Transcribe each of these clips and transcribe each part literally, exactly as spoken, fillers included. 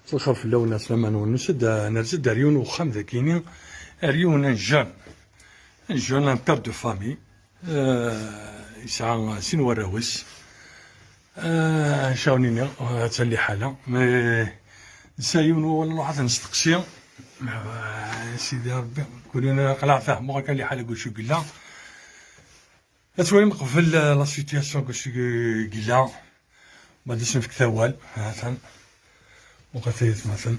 Lxir fell-awen, ɛeslama-nwen. Nusa-d, nerza-d ar yiwen n uxxam dagini, ar yiwen n jeune, un jeune, un père de famille. Eh, yesɛa sin warraw-is. Eh, acu ara wen-iniɣ, ha-tt-an liḥala. Mais nesɛa yiwen wawal, nruḥ ad t-nesteqsi. Eh, Sidi Ṛebbi, kul yiwen aql-aɣ fehmeɣ akka liḥala deg wacu yella. Ad twalim qbel, eh, la situation deg wacu yella. Ma d asen-fk tawal, ha-tt-an. Uqat ayetmaten.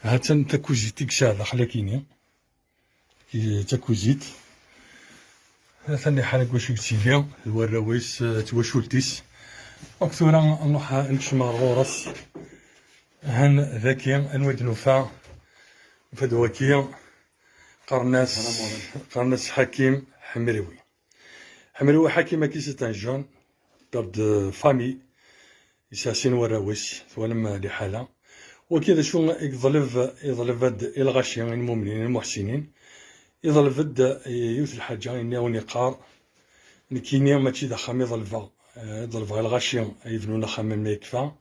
Ha-tt-an takuzit i yesɛa daxel akini. Ki-, takuzit. Ha-tt-an liḥala deg wacu yettili, d warraw-is, eh, d twacult-is. Donc tura nruḥ ad nekcem ɣer ɣur-s. Han daki, anwa i d-nufa? Nufa-d waki, qqaren-as, qqaren-as Ḥakim Ḥemriwi. Ḥemriwi Ḥakim, aki, c'est un jeune, père de famille, yesɛa sin warraw-is, twalam liḥala. Waki d acu i yeḍleb, yeḍleb-d i lɣaci, i lmumnin, i lmuḥsinin, yeḍleb-d yiwet lḥaǧa, yenna-awen, yeqqar, nekkini mačči d axxam i ḍelbeɣ, eh, i ḍelbeɣ i lɣaci ad yebnun axxam ma yekfa.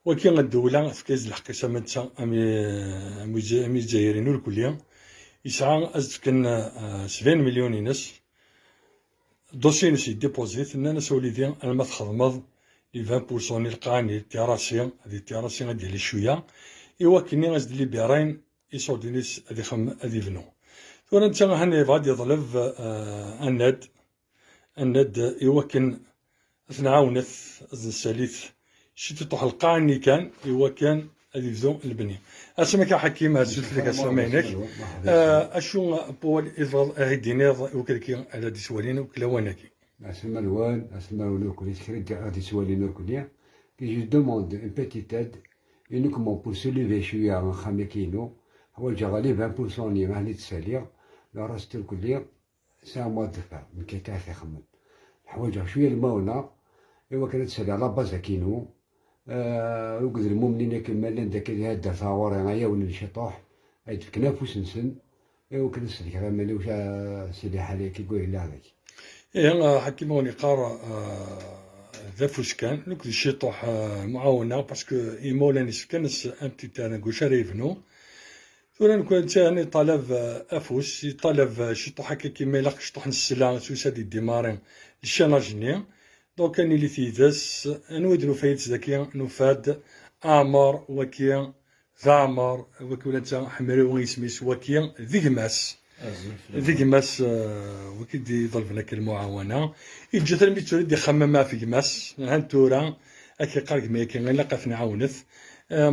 Waki ddewla tefka-as lḥeqq-is am netta, am i-, am i-, am Izzayriyen irkelli. Yesɛa ad s-d-fken, eh, sebɛin milyun-ines. Dossier-ines yeddipuẓit, nnan-as a wlidi, alma txedmeḍ les vingt pour cent n lqaɛa-nni, tirasi, di tirasi ad d-yali cwiya, i wakken-nni ad s-d-libirayen iṣurdiyen-is ad ixem-, ad ibnu. Tura netta ahan yebɣa ad d-yeḍleb, eh, annad, annad i wakken ad t-nɛawnet, ad t-nessalit ciṭuḥ lqaɛa-nni kan, i wakken ad yebdu lebni. Asma-k a Ḥakim, azul fell-ak, aslama-inek. Eh, acu n wawal i tebɣiḍ ad yi-d-tiniḍ i wakken ad d-ittwalin akk lawan-agi? Aslama-nwen, aslama-nwen akk, d kra ad d-ittwalin akk-nni. Que je demande une petite aide, uniquement pour soulever cwiya axxam-agi-inu. Ḥwaǧeɣ les vingt pour cent-nni, ahat i ttaliɣ, le reste irkelli, c'est à moi de faire, nekk akka i t-ixemmen. Ḥwaǧeɣ cwiya lmawna, i wakken ad tsaliɣ la base-agi-inu. Eh, akked lmumnin akken ma llan daki di taddart ɣur-i, ɛyawnen ciṭuḥ, ad d-fken afus-nsen, i wakken ad sellkeɣ iman-iw ca-, si liḥala-agi i yella daki. Ih, eh, Ḥakim, wen iqqar, eh, d afus kan, nekk d ciṭuḥ, eh, muɛawna, parce que imawlan-is fkan-as un petit terrain deg wacu ara yebnu. Tura nekk netta yeṭṭalab, eh, afus, yeṭṭalab, eh, ciṭuḥ akka, kima ilaq ciṭuḥ n ssla, s usa di démarrer le chaînage-nni. Donc, ad nili yid-s, anwa i d-nufa yid-s daki? Nufa-d Ɛmer, waki d Ɛmer, waki ula d ta Ḥemriwi isem-is, waki d gma-s. Azul fell-awen. D gma-s, eh, waki d-iḍelben akka lmuɛawana. Yeǧǧa-t armi d tura i d-ixemmem ɣef gma-s. Ahan tura, ad k-iqqar gma-agi, ilaq ad t-nɛawnet. Eh,